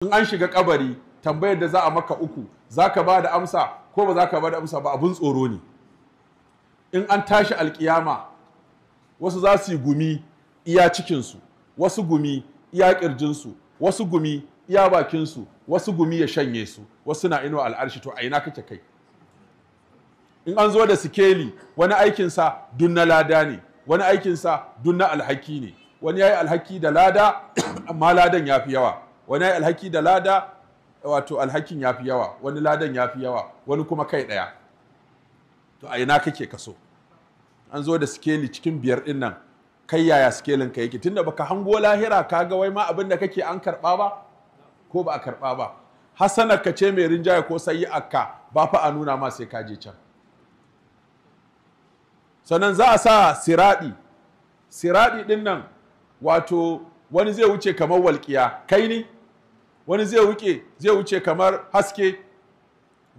In an shiga kabari, tambayar da za a maka uku, za ka ba da amsa ko ba za ka ba da amsa ba, abun tsoro ne. In an tashi alkiyama, wasu za su yi gumi iya cikinsu, wasu gumi iya ƙirjinsu, wasu gumi iya bakinsu, wasu gumi ya shanye su, wasu na inuwa al'arshi. To a ina kake kai? In an zo da sikeli, wani aikinsa dun na lada ne, wani aikinsa dun na alhaki ne. Wani ya yi alhaki da lada, amma ladan ya fi yawa. Wani ya yi alhaki da lada, wato alhakin ya fi yawa, wani ladan ya fi yawa, wani kuma kai ɗaya. To a ina kake kaso? An zo da sikeli cikin biyar ɗin nan, kai yaya sikelin ka yake? Tunda baka hango lahira ka ga wai ma abin da kake an karɓa ba ko ba a karɓa ba. Hasanar ka ce mai rinjaye ko sayyi'ar ka, ba fa a nuna ma sai ka je can. Sannan za a sa siraɗi. Siraɗi ɗin nan, wato wani zai wuce kamar walƙiya, kai ne? Wani zai wuce kamar haske,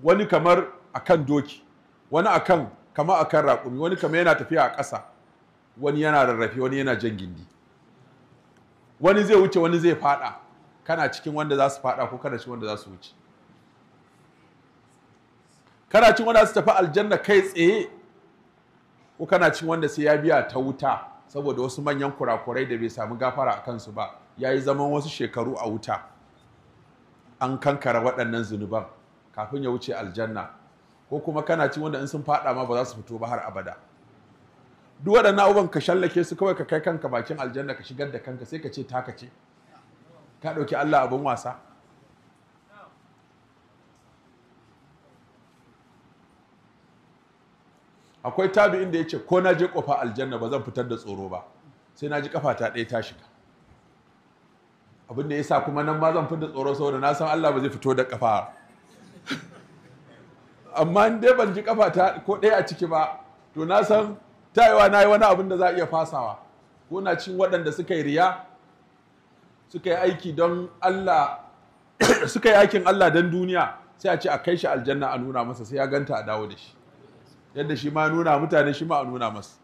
wani kamar akan doki, wani akan kama akan raƙumi, wani kamar yana tafiya a ƙasa, wani yana rarrafe, wani yana jan gindi. Wani zai wuce, wani zai fada. Kana cikin wanda za su fada ko kana cikin wanda za su wuce? Kana cikin wanda za su tafi aljanna kai tsaye ko kana cikin wanda sai ya biya ta wuta saboda wasu manyan kurakurai da bai samu gafara a kansu ba, ya yi zaman wasu shekaru a wuta, an kankara waɗannan zunuban kafin ya wuce aljanna? Ko kuma kana cikin wanda in sun fada ma ba za su fito ba har abada? Duk waɗannan abubuwan ka shallake su kawai, ka kai kanka bakin aljanna, ka shigar da kanka, sai ka ce taka ce. Ka ɗauki Allah abin wasa. Akwai tabi'in da ya ce, ko na je kofa aljanna ba zan fitar da tsoro ba sai na ji kafata ɗaya ta shiga. Abin da ya sa kuma nan ma zan fitar da tsoro, saboda na san Allah ba zai fito da kafa. Amma in dai ban ji kafata ko ɗaya a ciki ba, to na san tayewa na yi wani abin da za a iya fasawa, ko na cin waɗanda suka yi riya, suka yi aiki don Allah, suka yi aikin Allah don duniya, sai a ce a kai shi aljanna a nuna masa, sai ya ganta a dawo da shi. Yadda shi ma nuna mutane, shi ma a nuna masa.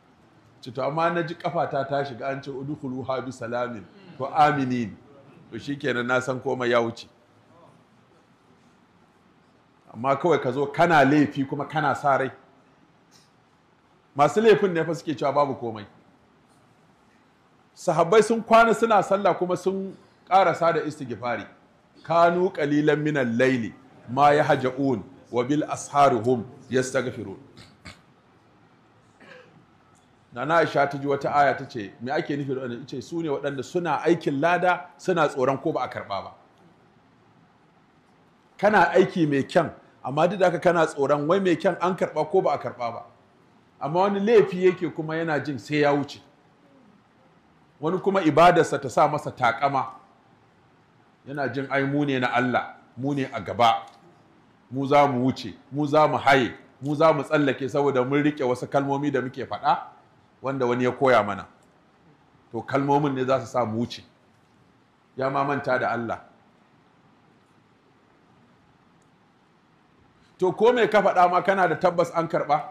Ce to, amma na ji kafata ta shiga, an ce udkhuluha bi salamin to aminin, to shikenan, na san komai ya wuce. Amma kawai ka zo kana laifi kuma kana sa rai. Masu laifin ne fa suke cewa babu komai. Sahabbai sun kwana suna sallah kuma sun karasa da istighfari. Kanu qalilan minal laili ma yahja'un wa bil ashari hum yastaghfirun. Nana Aisha ta ji wata aya, ta ce, "Me ake nufi da wannan?" Ce su ne waɗanda suna aikin lada, suna tsoron ko ba a karɓa ba. Kana aiki mai kyan, amma duk da haka kana tsoron wai mai kyan an karɓa ko ba a karɓa ba. Amma wani laifi yake kuma yana jin sai ya wuce. Wani kuma ibadarsa ta sa masa takama, yana jin ai mu ne na Allah, mu ne a gaba, mu za mu wuce, mu za mu haye, mu za mu tsallake, saboda mun rike wasu kalmomi da muke faɗa wanda wani ya koya mana. To kalmomin ne za su sa mu wuce. Ya ma manta da Allah. To ko me ka faɗa ma, kana da tabbas an karɓa?